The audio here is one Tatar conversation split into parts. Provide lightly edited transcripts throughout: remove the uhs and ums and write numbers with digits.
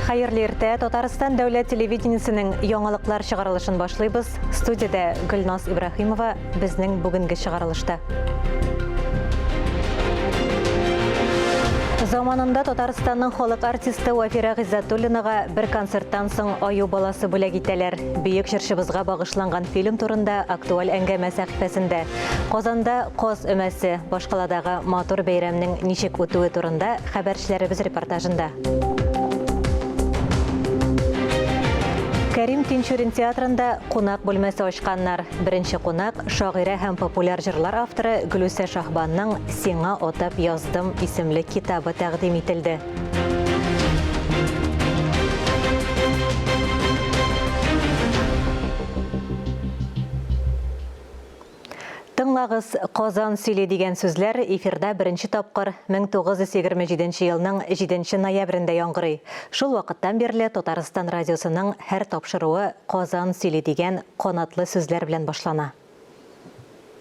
Хәерле иртә. Татарстан дәүләт телевидениесенең яңалыклар чыгарылышын башлыйбыз. Студиядә Гөлназ Ибраһимова безнең бүгенге чыгарылышта. Заманында Татарстанның халык артисты Вафира Гыйззәтуллинага бер концерттан соң аю баласы бүләк итәләр. Бөек җырчыбызга багышланган фильм турында актуаль әңгәмә сәхифәсендә. Казанда Каз өмәсе, башкаладагы матур бәйрәмнең ничек үтүе турында хәбәрчеләребез репортажында. Кәрим Тинчурин театрында кунак бүлмәсе ачканнар. Беренче кунак шагыйрә һәм популяр җырлар авторы Гөлүсә Шаһбанның Сиңа атап яздым исемле китабы тәкъдим ителде. Тыңлагыз, Казан сөйли дигән сүзләр эфирда беренче тапкыр 1927 елның 7 ноябрендә яңгырый. Шул вакыттан бирле Татарстан радиосының һәр тапшыруы Казан сөйли дигән канатлы сүзләр белән башлана.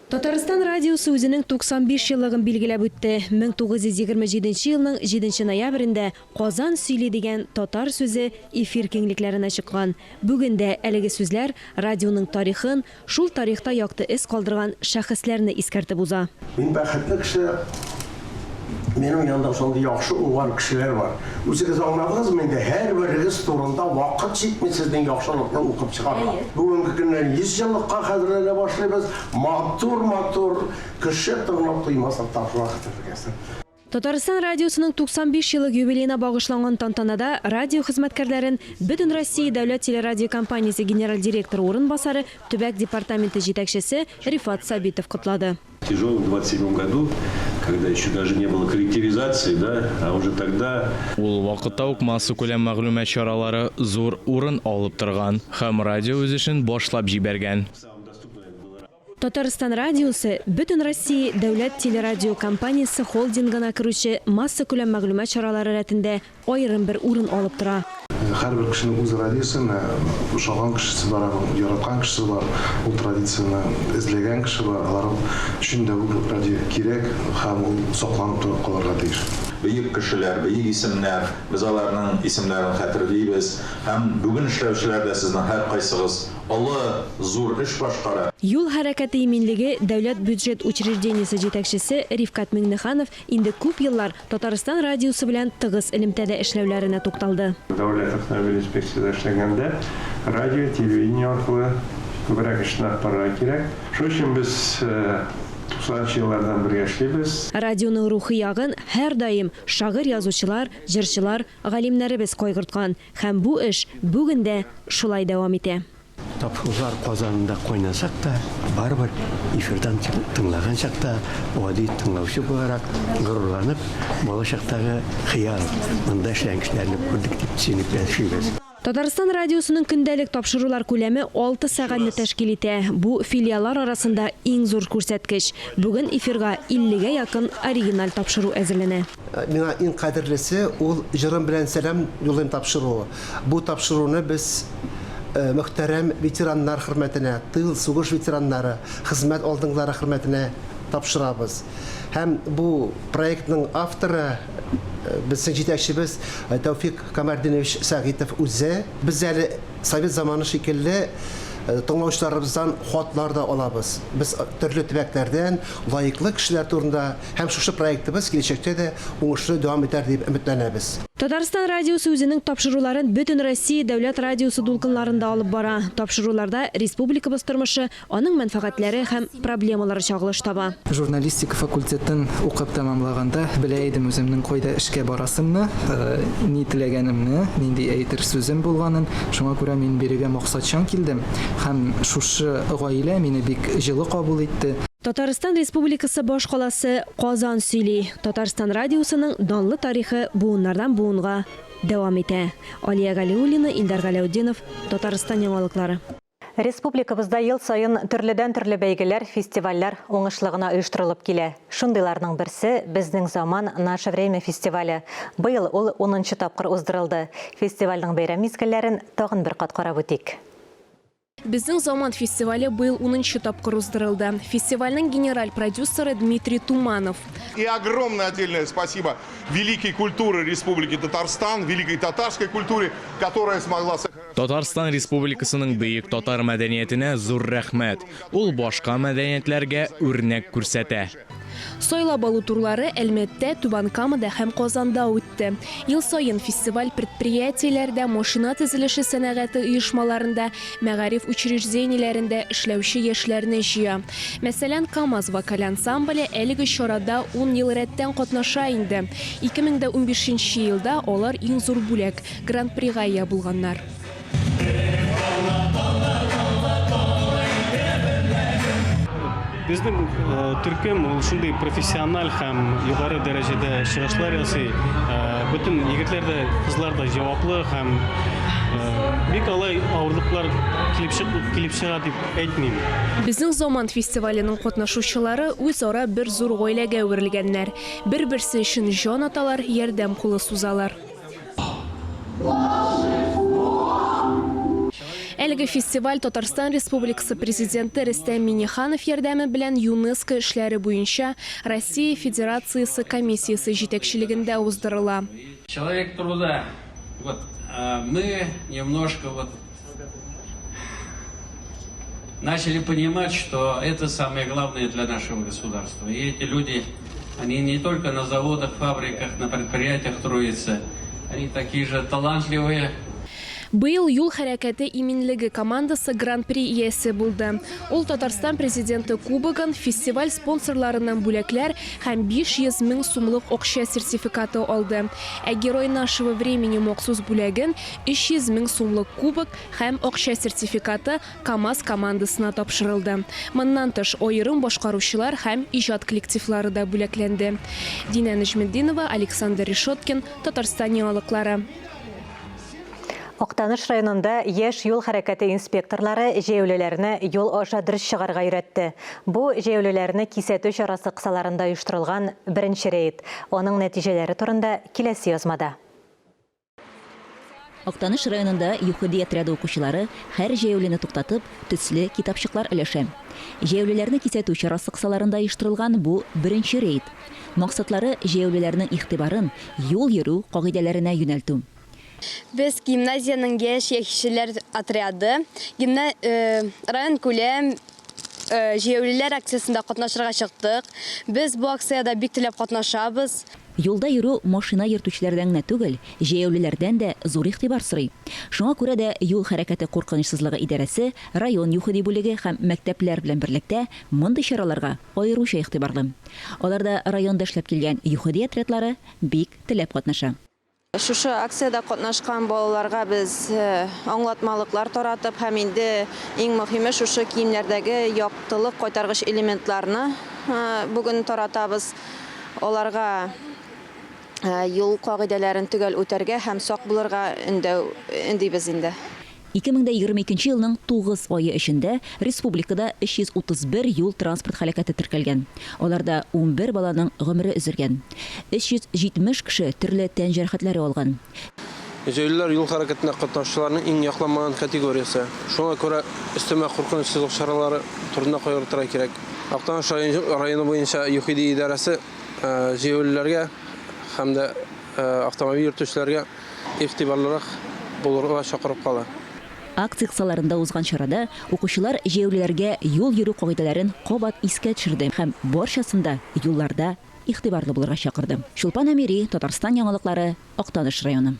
Татарстан радиосы үзенең 95 еллыгын билгеләп үтте. 1927 елның 7 ноябрендә Казан сөйли дигән татар сүзе эфир киңлекләренә чыккан. Бүген дә әлеге сүзләр радионың тарихын, Шул тарихта якты эз калдырган шәхесләрне искәртеп уза. Мин бәхетле кеше, минем янда шундый яхшы, уңган кешеләр бар. Үзегез аңладыгызмы инде, һәрберегез турында вакыт җитми сезнең яхшылыкны укып чыгарга. Бүгенге көннән 100 еллыкка хәзерләнә башлыйбыз, матур-матур, кеше тыңлап туймаслык тапшырулар хәзерләргә. Татарстан радиосының 95 еллык юбилеена багышланган тантанада радио хезмәткәрләрен Бөтенроссия дәүләт телерадиокомпаниясе генераль директоры урынбасары, төбәк департаменты җитәкчесе Рифат Сабитов котлады. В тяжелом 27 году, когда еще даже не было коллективизации, да, а уже тогда. Ул вакытта ук массакүләм мәгълүмат чаралары зур урын алып торган һәм радио үз эшен башлап җибәргән. Татарстан радиосы Бөтенроссия дәүләт телерадиокомпаниясе холдингына керүче массакүләм мәгълүмат чаралары рәтендә аерым бер урын алып тора. Һәрбер кешенең үз радиосы, менә ошаган кешесе бар аның, яраткан кешесе бар, ул традицияне эзләгән кеше бар, алар өчен дә бу радио кирәк һәм ул сакланып торып калырга тиеш. Бөек кешеләр, бөек исемнәр, без аларның исемнәрен хәтерлибез һәм бүген эшләүчеләр дә сезнең һәркайсыгыз Олы, зур эш башкара. Юл хәрәкәте иминлеге дәүләт бюджет учреждениесе җитәкчесе Рифкать Миңнеханов инде күп еллар Татарстан радиосы белән тыгыз элемтәдә эшләүләренә тукталды. Дәүләт автомобиль инспекциясендә эшләгәндә радио, телевидение аркылы күбрәк эшне алып барырга кирәк. Шул өчен без туксанынчы еллардан бергә эшлибез. Радионың рухи ягын һәрдаим шагыйрь-язучылар, җырчылар, галимнәребез кайгырткан. Һәм бу эш бүген дә шулай дәвам итә. Тапшырулар Казанында кайнасак та, барыбер эфирдан тыңлаган чакта, гади тыңлаучы буларак, горурланып, балачактагы хыял, монда эшләгән кешеләрне күрдек дип сөенеп яшибез. Татарстан радиосының көндәлек тапшырулар күләме алты сәгатьне тәшкил итә. Бу, филиаллар арасында иң зур күрсәткеч. Бүген эфирга иллегә якын оригиналь тапшыру әзерләнә. Миңа иң кадерлесе, ул Җырым белән сәлам юллыйм тапшыруы. Бу тапшыруны без мөхтәрәм ветераннар хөрмәтенә, тыл, сугыш ветераннары, хезмәт алдынгылары хөрмәтенә тапшырабыз. Һәм бу проектның авторы, безнең җитәкчебез Тәүфик Камәрдинович Сәгыйтов үзе. Без әле совет заманы шикелле тыңлаучыларыбыздан хатлар да алабыз. Без төрле төбәкләрдән лаеклы кешеләр турында Һәм шушы проектыбыз киләчәктә дә уңышлы дәвам итәр дип өметләнәбез. Татарстан радиосы үзенең тапшыруларын Бөтенроссия дәүләт радиосы дулкынларында алып бара. Тапшыруларда республикабыз тормышы, аның мәнфәгатьләре һәм проблемалары чагылыш таба. Журналистика факультетын укып тәмамлаганда белә идем үземнең кайда эшкә барасымны, ни теләгәнемне, нинди әйтер сүзем булганын. Шуңа күрә мин бирегә максатчан килдем һәм шушы гаилә мине бик җылы кабул итте. Татарстан Республикасы башкаласы Казан сөйли. Татарстан радиосының данлы тарихы буыннардан буынга дәвам итә. Алия Галиуллина, Илдар Галәүтдинов, Татарстан яңалыклары. Республикабызда ел саен төрледән-төрле бәйгеләр, фестивальләр уңышлы гына оештырылып килә. Шундыйларның берсе, Безнең заман, Наше время фестивале. Быел ул унынчы тапкыр уздырылды. Фестивальнең бәйрәм мизгелләрен тагын бер кат карап үтик. Безнең заман фестивале быел унынчы тапкыр уздырылды. Фестивальнең генераль продюсеры Дмитрий Туманов. И огромное отдельное спасибо великой культуре Республики Татарстан, великой татарской культуре, которая смогла сохранить. Татарстан Республикасының бөек татар мәдәниятенә зур рәхмәт. Ул башка мәдәниятләргә үрнәк күрсәтә. Сайлап алу турлары Әлмәттә, Түбән Камада һәм Казанда үтте. Ел саен фестиваль предприятиеләрдә, машина төзелеше сәнәгате оешмаларында, мәгариф учреждениеләрендә эшләүче яшьләрне җыя. Мәсәлән, КАМАЗ вокаль ансамбле әлеге чарада ун ел рәттән катнаша инде. 2015 нче елда алар иң зур бүләк, Гран-прига ия булганнар. Безнең төркем ул шундый профессиональ һәм югары дәрәҗәдә чыгышлар ясый. Бөтен егетләр дә, кызлар да җаваплы һәм бик алай авырлыклар килеп чык, килеп чыга дип әйтмим. Безнең заман фестиваленең катнашучылары үзара бер зур гаиләгә әверелгәннәр. Бер-берсе өчен җан аталар, ярдәм кулы сузалар. Әлеге фестиваль Татарстан Республикасы Президенты Рөстәм Миңнеханов ярдәме белән ЮНЕСКО эшләре буенча Россия Федерациясе комиссиясе җитәкчелегендә уздырыла. Человек труда. Вот мы немножко вот начали понимать, что это самое главное для нашего государства. И эти люди, они не только на заводах, фабриках, на предприятиях трудятся, они такие же талантливые. Быел юл хәрәкәте иминлеге командасы Гран-при иясе булды. Ул Татарстан Президенты Кубогын, фестиваль спонсорларыннан бүләкләр һәм 500 мең сумлык акча сертификаты алды. Ә Герой нашего времени махсус бүләген, 300 мең сумлык кубок һәм акча сертификаты КАМАЗ командасына тапшырылды. Моннан тыш, аерым башкаручылар һәм иҗат коллективлары да бүләкләнде. Динә Нәҗметдинова, Александр Решеткин, Татарстан яңалыклары. Актаныш районында яшь юл хәрәкәте инспекторлары җәяүлеләрне юл аша дөрес чыгарга өйрәтте. Бу, җәяүлеләрне кисәтү чарасы кысаларында оештырылган беренче рейд. Аның нәтиҗәләре турында киләсе язмада. Актаныш районында ЮХИДИ отряды укучылары һәр җәяүлене туктатып, төсле китапчыклар өләшә. Җәяүлеләрне кисәтү чарасы кысаларында оештырылган бу беренче рейд. Максатлары, җәяүлеләрнең игътибарын юл йөрү кагыйдәләренә юнәлтү. Без гимназиянең яшь яхишеләр отряды гимна районкүләм җәяүлеләр акциясендә катнашырга чыктык. Без бу акциядә бик теләп катнашабыз. Юлда йөрү машина йөртүчеләрдән генә түгел, җәяүлеләрдән дә зур игътибар сорый. Шуңа күрә дә юл хәрәкәте куркынычсызлыгы идарәсе район ЮХИДИ бүлеге һәм мәктәпләр белән берлектә мондый чараларга аеруча игътибарлы. Аларда районда эшләп килгән ЮХИДИ отрядлары бик теләп катнаша. Шушы акциядә катнашкан балаларга без аңлатмалыклар таратып һәм инде иң мөһиме шушы киемнәрдәге яктылык кайтаргыч элементларны бүген таратабыз. Аларга юл кагыйдәләрен төгәл үтәргә һәм сак булырга өндәү өндибез инде. 2022 елның тугыз ае эчендә республикада 331 юл-транспорт һәлакәте теркәлгән. Аларда 11 баланың гомере өзелгән. 370 кеше төрле тән җәрәхәтләре алган. Җәяүлеләр юл хәрәкәтендә катнашучыларның иң якланмаган категориясе. Шуңа күрә өстәмә куркынычсызлык чаралары турында кайгыртырга кирәк. Актаныш районы буенча ЮХИДИ идарәсе җәяүлеләргә һәм дә автомобиль йөртүчеләргә игътибарлырак булырга чакырып кала. Акция кысаларында узган чарада укучылар җәяүлеләргә юл йөрү кагыйдәләрен кабат искә төшерде һәм барчасын да юлларда игътибарлы булырга чакырды. Чулпан Әмири, Татарстан яңалыклары, Актаныш районы.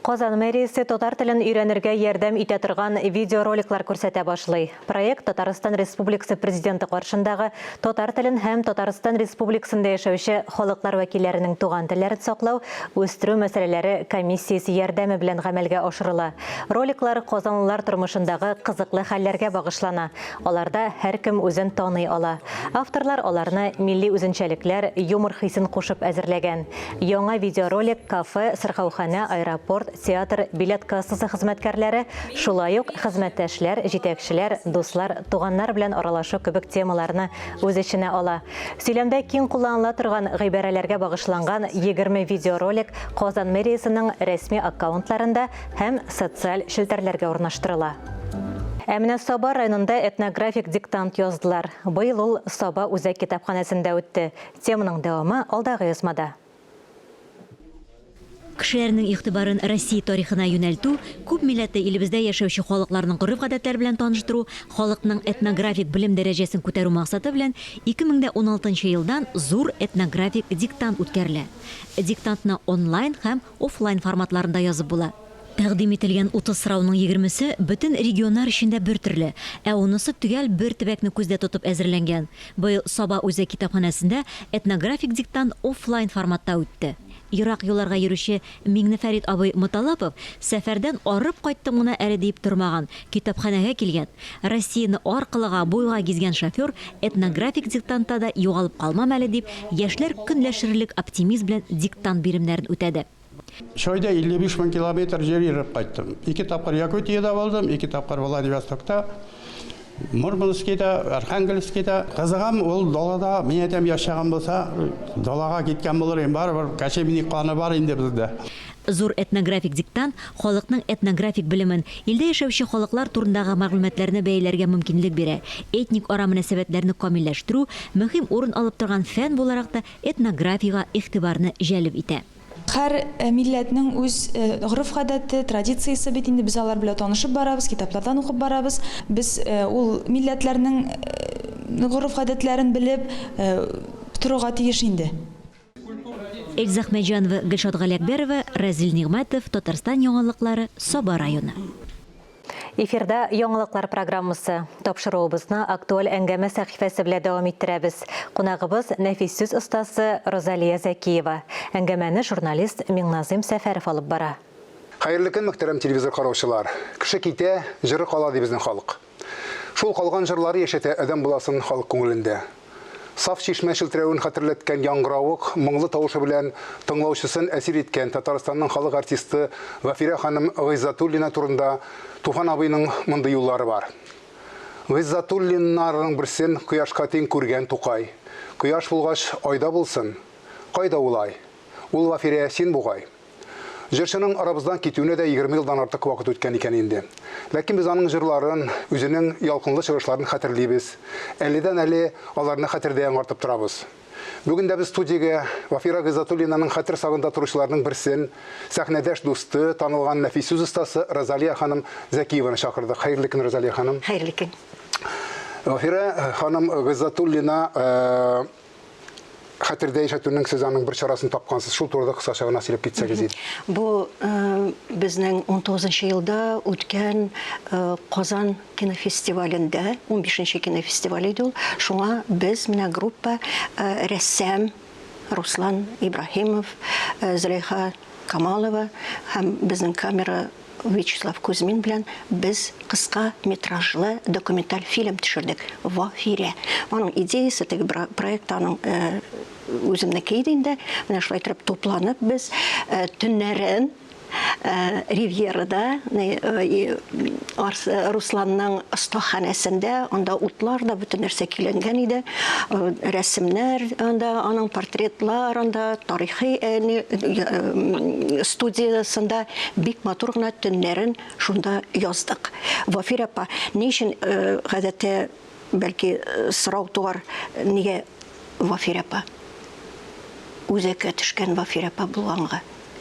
Казан мэриясе татар телен өйрәнергә ярдәм итә торган видеороликлар күрсәтә башлый. Проект Татарстан Республикасы Президенты каршындагы татар телен һәм Татарстан Республикасында яшәүче халыклар вәкилләренең туган телләрен саклау, үстерү мәсьәләләре комиссиясе ярдәме белән гамәлгә ашырыла. Роликлар казанлылар тормышындагы кызыклы хәлләргә багышлана. Аларда һәркем үзен таный ала. Авторлар аларны милли үзенчәлекләр, юмор хисен кушып әзерләгән. Яңа видеоролик кафе, сырхауханә, аэропорт, театр, билет кассасы хезмәткәрләре, шулай ук хезмәттәшләр, җитәкчеләр, дуслар, туганнар белән аралашу кебек темаларны үз эченә ала. Сөйләмдә киң кулланыла торган гыйбарәләргә багышланган 20 видеоролик Казан мэриясенең рәсми аккаунтларында һәм социаль челтәрләргә урнаштырыла. Ә менә Саба районында этнографик диктант яздылар. Быел ул Саба үзәк китапханәсендә үтте. Теманың дәвамы алдагы язмада. Кешеләрнең игътибарын Россия тарихына юнәлтү, күп милләтле илебездә яшәүче халыкларның гореф-гадәтләре белән таныштыру, халыкның этнографик белем дәрәҗәсен күтәрү максаты белән 2016 елдан зур этнографик диктант үткәрелә. Диктантны онлайн һәм офлайн форматларында язып була. Тәкъдим ителгән 30 сорауның егермесе бөтен регионнар өчен дә бертөрле, ә унысы төгәл бер төбәкне күздә тотып әзерләнгән. Быел Саба үзәк китапханәсендә этнографик диктант офлайн форматта үтте. Ерак юлларга йөрүче Миңнефәрит абый Моталлапов сәфәрдән арып кайттым гына әле диеп тормаган, китапханәгә килгән. Россияне аркылыга, буйга гизгән шофер этнографик диктантта да югалып калмам әле дип, яшьләр көнләшерлек оптимизм белән диктант биремнәрен үтәде. Өч айда 55 мең километр җир йөреп кайттым. Ике тапкыр Якутиядә булдым, ике тапкыр Владивостокта, Мурманскида, Архангельскида. Кызыгам, ул далада, мин әйтәм, яшәгән булса, далага киткән булыр идем, барыбер кочевник каны бар инде бездә. Зур этнографик диктант халыкның этнографик белемен, илдә яшәүче халыклар турындагы мәгълүматларны бәяләргә мөмкинлек бирә, этник ара мөнәсәбәтләрне камилләштерү, мөһим урын алып торган фән буларак та этнографиягә игътибарны җәлеп итә. Һәр милләтнең үз гореф-гадәте, традициясе бит инде, без алар белән танышып барабыз, китаплардан укып барабыз. Без ул милләтләрнең гореф-гадәтләрен белеп торырга тиеш инде. Эльза Әхмәтҗанова, Гөлшат Галиәкбәрова, Разил Нигъмәтов, Татарстан яңалыклары, Саба районы. Эфирда яңалыклар программасы. Тапшыруыбызны актуаль әңгәмә сәхифәсе белән дәвам иттерәбез. Кунагыбыз нәфис сүз остасы Розалия Зәкиева. Әңгәмәне журналист Миңназыйм Сәфәров алып бара. Хәерле көн, мөхтәрәм телевизор караучылар! Кеше китә, җыры кала, ди безнең халык. Шул калган җырлары яшәтә адәм баласын халык күңелендә. Саф чишмә челтерәвен хәтерләткән яңгыравык моңлы тавышы белән тыңлаучысын әсир иткән Татарстанның халык артисты Гафирә ханым Гыйззәтуллина турында Туфан абыйның мондый юллары бар. Гыйззәтуллиннарның берсен кояшка тиң күргән Тукай. Кояш булгач, ай да булсын. Кайда ул ай? Ул, Гафирә, син бугай. Җырчының арабыздан китүенә дә 20 елдан артык вакыт үткән икән инде. Ләкин без аның җырларын, үзенең ялкынлы чыгышларын хәтерлибез. Әледән-әле аларны хәтердә яңартып торабыз. Бүген дә без студиягә Вафира Гыйззәтуллинаның хәтер сагында торучыларның берсен, сәхнәдәш дусты, танылган нәфис сүз остасы Розалия ханым Зәкиеваны чакырдык. Хәерле көн, Розалия ханым. Хәерле көн. Вафира ханым Гыйззәтуллина Хәтердә яшәтүнең сез аның бер чарасын тапкансыз. Шул турыда кыскача гына сөйләп китсәгез иде. Бу безнең унтугызынчы елда үткән Казан кинофестивалендә, унбишенче кинофестиваль иде ул. Шуңа без менә группа рәссам Руслан Ибраһимов, Зөләйха Камалова һәм безнең камера Вячеслав Кузьмин белән без кыска метражлы документаль фильм төшердек, Вафирә. Аның идеясе, теге проект аның үземнеке иде инде. Менә шулай итеп тупланып без төннәрен Ривьерада, Русланның остаханәсендә, анда утлар да, бөтен нәрсә көйләнгән иде. Рәсемнәр анда, аның портретлар анда, тарихи студиясендә Бик матур гына төннәрен шунда яздык. Вафирә апа, ни өчен, гадәттә, бәлки, сорау туар, нигә Вафирә апа? Үзәккә төшкән Вафирә апа булганга,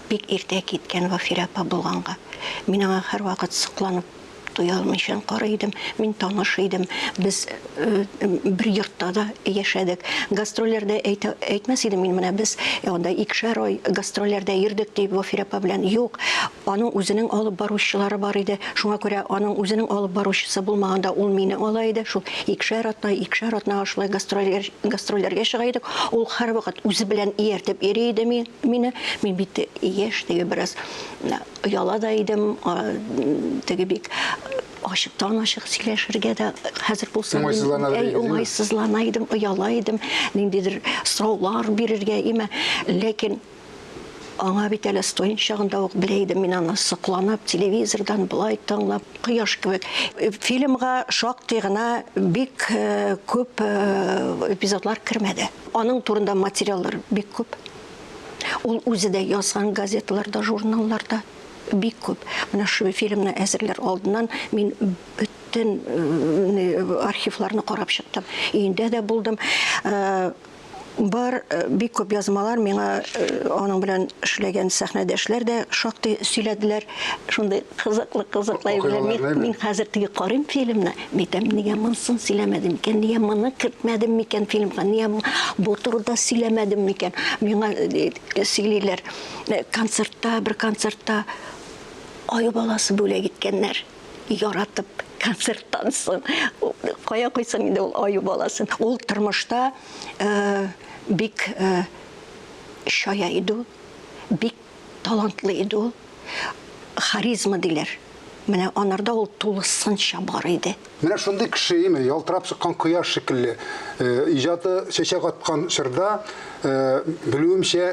бик иртә киткән Вафирә апа булганга. Мин аңа һәрвакыт сокланып Туя алмыйчан карый идем. Мин таныш идем. Без бер йортта да яшәдек. Гастрольләрдә әйтә, әйтмәс идем мин менә без анда икешәр ай гастрольләрдә йөрдек дип Вафирә апа белән. Юк, аның үзенең алып баручылары бар иде. Шуңа күрә аның үзенең алып баручысы булмаганда ул мине ала иде. Шул икешәр атна, икешәр атнага шулай гастрольгә, гастрольләргә чыга идек. Ул һәрвакыт үзе белән ияртеп йөри иде мине. Мин бит яшь теге бераз Ояла да идем, теге бик ачыктан-ачык сөйләшергә дә хәзер булса Уңайсызлана әй, уңайсызлана идем, ояла идем, ниндидер сораулар бирергә име. Ләкин аңа бит әле студент чагында ук белә идем мин аны, сокланып, телевизордан болай тыңлап, кояш кебек. Фильмга шактый гына бик күп эпизодлар кермәде. Аның турында материаллар бик күп. Ул үзе дә язган газеталарда, журналларда бик күп. Менә шул фильмны әзерләр алдыннан мин бөтен бөтен архивларны карап чыктым. Өендә дә булдым. Бар бик күп язмалар миңа аның белән эшләгән сәхнәдәшләр дә шактый сөйләделәр. Шундый кызыклы, кызыклы әйберләр. Мин, мин хәзер теге карыйм фильмны, мин әйтәм, нигә монысын сөйләмәдем микән, нигә моны кертмәдем микән фильмга, нигә бу турыда сөйләмәдем микән? Миңа сөйлиләр, концертта, бер концертта аю баласы бүләк иткәннәр. Яратып концерттан соң кая куйсың инде ул аю баласын. Ул тормышта бик чая иде ул, бик талантлы иде ул. Харизма диләр. Менә анарда ул тулысынча бар иде. Менә шундый кеше име, ялтырап чыккан кояш шикелле, иҗаты чәчәк аткан чорда, белүемчә,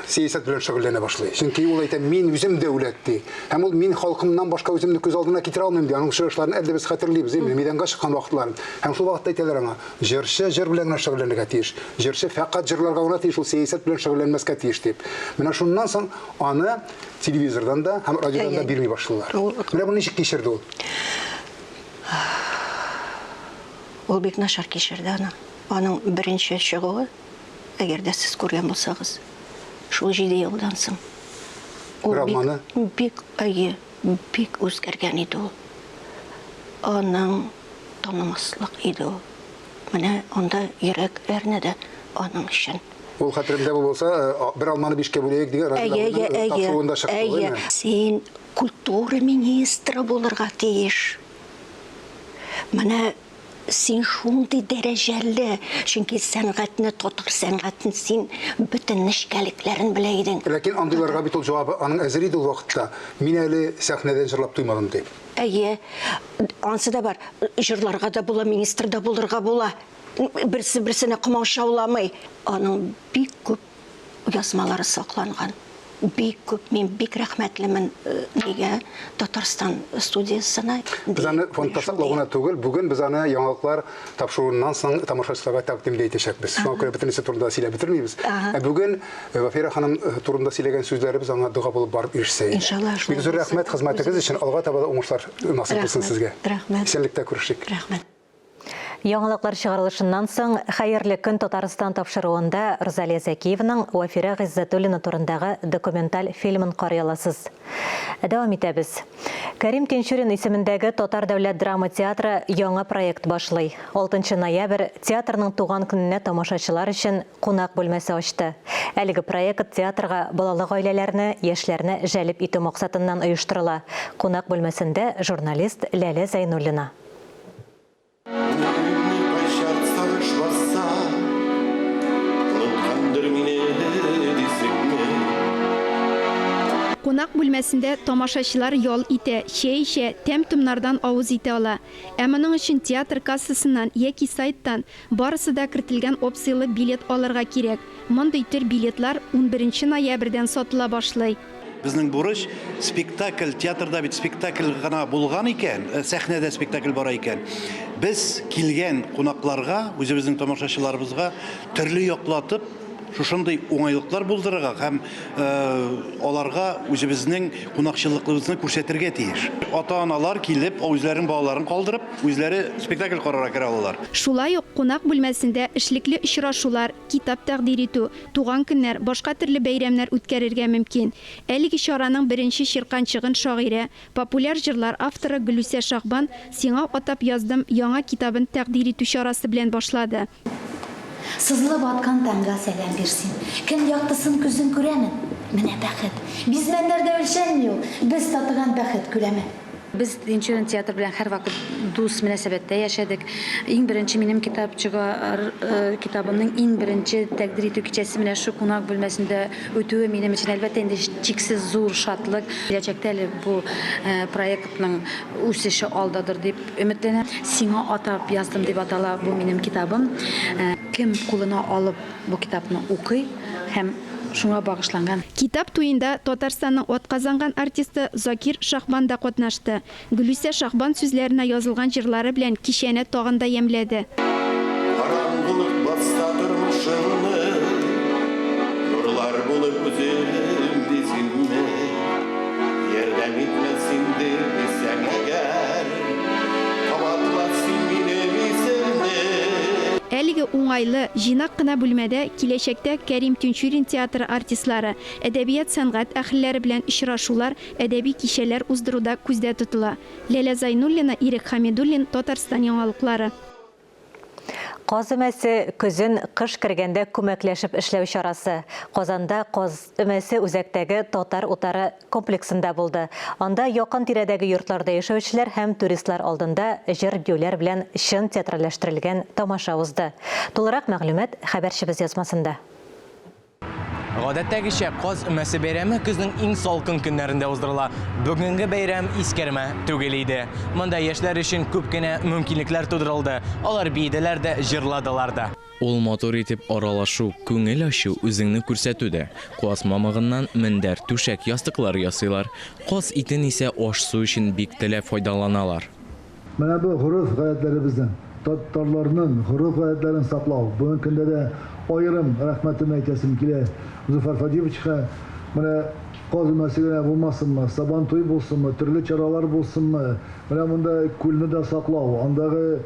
сәясәт белән шөгыльләнә башлый. Чөнки ул әйтә, мин үзем дәүләт, ди. Һәм ул мин халкымнан башка үземне күз алдына китерә алмыйм, ди. Аның чыгышларын әле дә без хәтерлибез, әйме, мәйданга чыккан вакытларын. Һәм шул вакытта әйтәләр аңа, җырчы җыр белән генә шөгыльләнергә тиеш. Җырчы фәкать җырларга гына тиеш, ул сәясәт белән шөгыльләнмәскә тиеш, дип. Менә шуннан соң аны телевизордан да һәм радиодан да бирми башлыйлар. Менә моны ничек кичерде ул? Ул бик начар кичерде аны. Аның беренче чыгуы, әгәр дә сез күргән булсагыз, шул җиде елдан соң. Ул бик, бик, әйе, бик үзгәргән иде ул. Аның танымаслык иде ул. Менә анда йөрәк әрнеде аның өчен. Ул хәтеремдә булса, бер алманы бишкә бүләек дигән радионың тапшыруында чыкты. Әйе, син культура министры булырга тиеш. Менә син шундый дәрәҗәле, чөнки сәнгатьне, татар сәнгатен син бөтен нечкәлекләрен белә идең. Ләкин андыйларга бит ул җавабы аның әзер иде ул вакытта. Мин әле сәхнәдән җырлап туймадым дип. Әйе, ансы да бар. Җырларга да була, министр да булырга була. Берсе берсенә комачауламый. Аның бик күп язмалары сакланган. Бик күп. Мин бик рәхмәтлемен нигә Татарстан студиясенә. Без аны фондта саклау гына түгел, бүген без аны яңалыклар тапшыруыннан соң тамашачыларга тәкъдим дә итәчәкбез. Шуңа күрә бөтенесе турында сөйләп бетермибез. Ә бүген Вафира ханым турында сөйләгән сүзләребез аңа дога булып барып ирешсә иде. Иншалла, Бик зур рәхмәт хезмәтегез өчен. Алга таба да уңышлар насыйп булсын сезгә. Рәхмәт. Исәнлектә күрешик. Рәхмәт. Яңалыклар чыгарылышыннан соң Хәерле көн Татарстан тапшыруында Рузалия Зәкиевның Вафирә Гыйззәтуллина турындагы документаль фильмын карый аласыз. Дәвам итәбез. Кәрим Тинчурин исемендәге Татар дәүләт драма театры яңа проект башлый. 6 ноябрь театрның туган көненә тамашачылар өчен кунак бүлмәсе ачты. Әлеге проект театрга балалы гаиләләрне, яшьләрне җәлеп итү максатыннан оештырыла. Кунак бүлмәсендә журналист Ләлә Зәйнуллина. Кунак бүлмәсендә тамашачылар ял итә, чәй эчә, тәм-томнардан авыз итә ала. Ә моның өчен театр кассасыннан яки сайттан барысы да кертелгән опцияле билет алырга кирәк. Мондый төр билетлар унберенче ноябрьдән сатыла башлый. Безнең бурыч, спектакль, театрда бит спектакль гына булган икән, э, сәхнәдә спектакль бара икән, без килгән кунакларга, үзебезнең тамашачыларыбызга төрле яклатып, шушындый уңайлыклар булдырырга һәм э, аларга үзебезнең кунакчыллыгыбызны күрсәтергә тиеш. Ата-аналар килеп, үзләренең балаларын калдырып, үзләре спектакль карарга керә алалар. Шулай ук кунак бүлмәсендә эшлекле очрашулар, китап тәкъдир итү, туган көннәр, башка төрле бәйрәмнәр үткәрергә мөмкин. Әлеге чараның беренче чирканчыгын шагыйрә, популяр җырлар авторы Гөлүсә Шаһбан Сиңа атап яздым яңа китабын тәкъдир итү чарасы белән башлады. Сызылып аткан таңга сәлам бир син. Көн яктысын күзең күрәме? Менә бәхет! Бизмәннәрдә үлчәнми ул, без татыган бәхет күләме. Без Тинчурин театры белән һәрвакыт дус мөнәсәбәттә яшәдек. Иң беренче минем китап чыгар китабымның иң беренче тәкъдир итү кичәсе менә шул кунак бүлмәсендә үтүе минем өчен, әлбәттә инде, чиксез зур шатлык. Киләчәктә әле бу проектның үсеше алдадыр дип өметләнәм. Сиңа атап яздым дип атала бу минем китабым. Кем кулына алып бу китапны укый һәм шуңа багышланган. Китап туенда Татарстанның атказанган артисты Закир Шаһбан да катнашты. Гөлүсә Шаһбан сүзләренә язылган җырлары белән кичәне тагын да ямьләде. Караңгылык басса тормышыңны, Нурлар булып үзем дисеңме? Ярдәм итмәс инде дисәң әгәр. уңайлы, җыйнак кына бүлмәдә киләчәктә Кәрим Тинчурин театры артистлары, әдәбият-сәнгать әһелләре белән очрашулар, әдәби кичәләр уздыру да күздә тотыла. Ләлә Зайнуллина, Ирек Хәмидуллин, Татарстан яңалыклары. Каз өмәсе, көзен, кыш кергәндә күмәкләшеп эшләү чарасы. Казанда Каз өмәсе үзәктәге Татар утары комплексында булды. Анда якын-тирәдәге йортларда яшәүчеләр һәм туристлар алдында җыр-биюләр белән чын театральләштерелгән тамаша узды. Тулырак мәгълүмат хәбәрчебез язмасында. Гадәттәгечә, Каз өмәсе бәйрәме көзнең иң салкын көннәрендә уздырыла. Бүгенге бәйрәм искәрмә түгел иде. Монда яшьләр өчен күп кенә мөмкинлекләр тудырылды. Алар биеделәр дә, җырладылар да. Ул матур итеп аралашу, күңел ачу, үзеңне күрсәтү дә. Каз мамыгыннан мендәр, түшәк, ястыклар ясыйлар. Каз итен исә аш-су өчен бик теләп файдаланалар. Менә бу гореф-гадәтләребезнең, татарларның гореф-гадәтләрен саклау. Бүгенге көндә дә аерым рәхмәтемне әйтәсем килә Зөфәр Фадеевичка. Менә каз өмәсе генә булмасынмы, Сабантуй булсынмы, төрле чаралар булсынмы, менә монда күлне дә саклау, андагы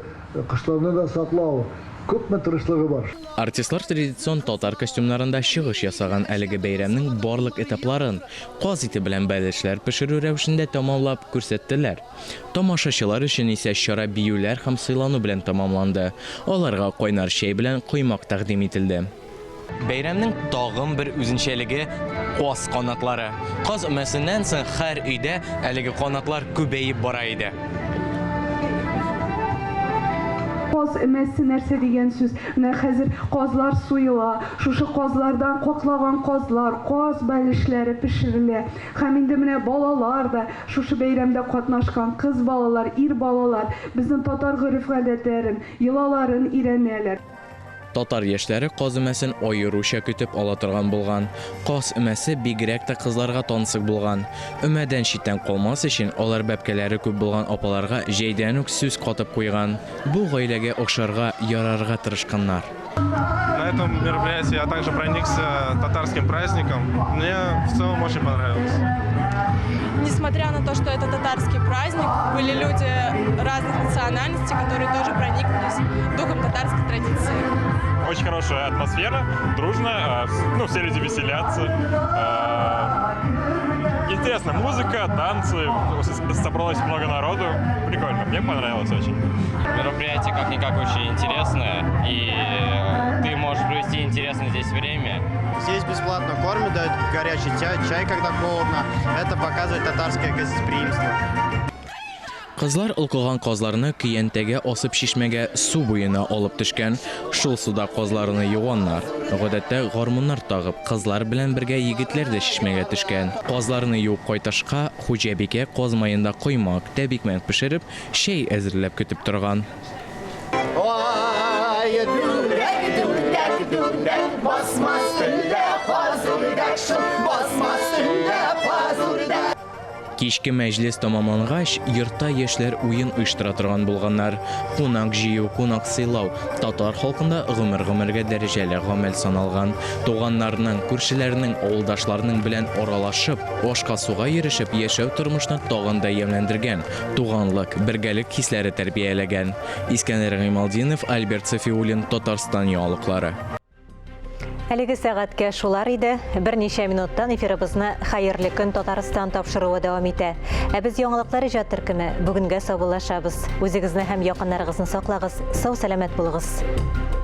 кошларны да саклау, күпме тырышлыгы бар. Артистлар традицион татар костюмнарында чыгыш ясаган әлеге бәйрәмнең барлык этапларын, каз ите белән бәлешләр пешерү рәвешендә тәмамлап, күрсәттеләр. Тамашачылар өчен исә чара биюләр һәм сыйлану белән тәмамланды. Аларга кайнар чәй белән коймак тәкъдим ителде. Бәйрәмнең тагын бер үзенчәлеге, каз канатлары. Каз өмәсеннән соң һәр өйдә әлеге канатлар күбәеп бара иде. Каз өмәсе нәрсә дигән сүз? Менә хәзер казлар суела, шушы казлардан каклаган казлар, каз бәлешләре пешерелә. Һәм инде менә балалар да шушы бәйрәмдә катнашкан, кыз балалар, ир балалар безнең татар гореф-гадәтләрен, йолаларын өйрәнәләр. Татар яшьләре каз өмәсен аеруча көтеп ала торган булган. Каз өмәсе бигрәк тә кызларга тансык булган. Өмәдән читтән калмас өчен, алар бәбкәләре күп булган апаларга җәйдән үк сүз катып куйган. Бу гаиләгә охшарга, ярарга тырышканнар. На этом мероприятии я также проникся татарским праздником. Мне в целом очень понравилось. Несмотря на то, что это татарский праздник, были люди разных национальностей, которые тоже прониклись духом татарской традиции. Очень хорошая атмосфера, дружно, ну, все люди веселятся. Интересно, музыка, танцы, собралось много народу. Прикольно, мне понравилось очень. Мероприятие как-никак очень интересное, и ты можешь провести интересно здесь время. Здесь бесплатно кормят, дают горячий чай, чай, когда холодно. Это показывает татарское гостеприимство. Кызлар олкыган казларны көянтәгә асып чишмәгә су буена алып төшкән. Шул суда казларны юганнар. Гадәттә гармуннар тагып, кызлар белән бергә егетләр дә чишмәгә төшкән. Казларны юып кайтышка, хуҗабикә каз маенда коймак, тәбикмәк пешереп, чәй әзерләп көтеп торган. Ай, дүрәк, дүрәк, дүрәк, басмас төндә каз үрдәк шул, басмас төндә каз үрдәк. Кичке мәҗлес тәмамлангач, йортта яшьләр уен оештыра торган булганнар. Кунак җыю, кунак сыйлау татар халкында гомер-гомергә дәрәҗәле гамәл саналган. Туганнарның, күршеләрнең, авылдашларның белән аралашып, ашка-суга йөрешеп яшәү тормышны тагын да ямьләндергән, туганлык, бергәлек хисләре тәрбияләгән. Искәндәр Гыймалтдинов, Альберт Сафиуллин, Татарстан яңалыклары. Әлеге сәгатькә шулар иде. Берничә минуттан эфирыбызны Хәерле көн Татарстан тапшыруы дәвам итә. Ә без яңалыклар иҗат төркеме бүгенгә саубуллашабыз. Үзегезне һәм якыннарыгызны саклагыз, сау-сәламәт булыгыз.